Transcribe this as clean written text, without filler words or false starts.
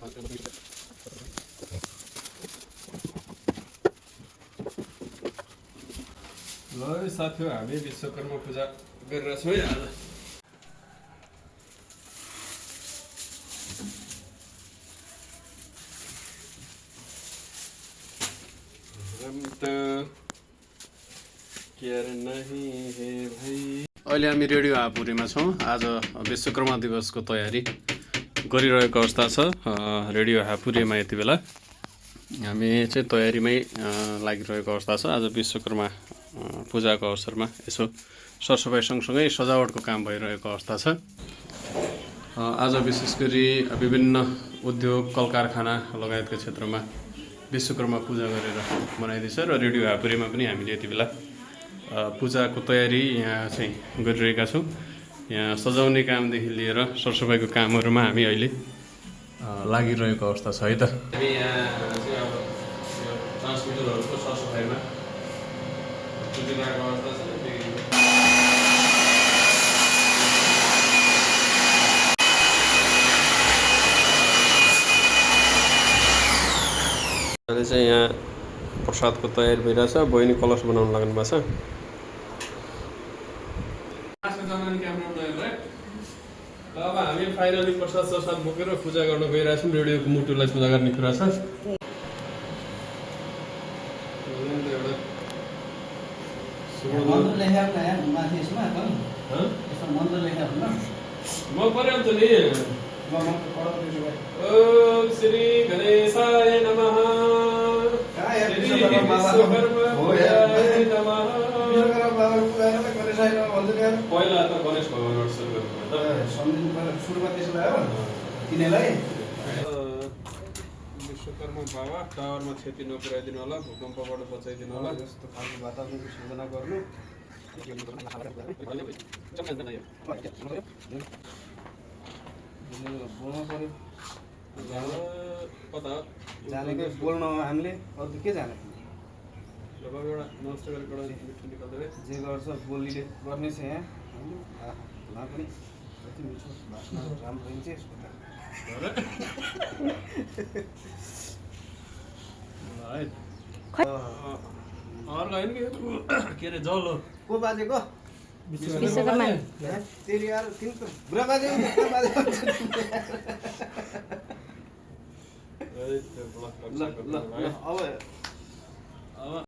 ल साथीहरु हामी विश्वकर्मा पूजा गरिरहेछौँ है आज। अहिले हामी रेडियो हापुरीमा छौँ। आज विश्वकर्मा दिवसको तयारी गरिरहेको अवस्था छ रेडियो हापुरीमा। यति बेला हामी चाहिँ तयारीमै लागिरहेको अवस्था छ। आज विश्वकर्मा पूजाको अवसरमा यसो सरसफाइ सँगसँगै सजावटको काम भइरहेको अवस्था छ। आज विशेष गरी विभिन्न उद्योग कल कारखाना लगायतका क्षेत्रमा विश्वकर्मा पूजा गरेर मनाइँदैछ र रेडियो हापुरीमा पनि हामीले यति बेला पूजाको तयारी यहाँ चाहिँ गरिरहेका छौँ। यहाँ सजाउने कामदेखि लिएर सरसफाइको कामहरूमा हामी अहिले लागिरहेको अवस्था छ है त। हामी यहाँ चाहिँ अब यो ट्रान्समिटरहरूको सरसफाइमा जुटिरहेको अवस्था छ। अहिले चाहिँ यहाँ प्रसादको तयारी भइरहेछ। बहिनी कलश बनाउन लाग्नु भएको छ। अब हामी फाइनली प्रसाद ससाद बोकेर पूजा गर्न गइरहेछौँ। रेडियोको मुटुलाई पूजा गर्ने कुरा छ। म पर्याप्त नि ओम श्री गणेशाय नमः। पहिला त गणेश भगवानबाट सुरु विश्वकर्मा बाबा टावरमा क्षति नपुर्याइदिनु होला, भूकम्पबाट बचाइदिनु होला, जस्तो खालको वातावरणको सृजना गर्नु। बोल्नु पर्यो कता जानेकै बोल्न हामीले अरू के जाने। एउटा नमस्ते गरेको मिठो निकाल्दै जे गर्छ बोलीले गर्ने छ यहाँ पनि कति मिठो भाषण राम्रो हुन्छ यसको के अरे जल हो को बाजेको विश्वकर्मा तेरी यार तिनको बुढा बाजे अब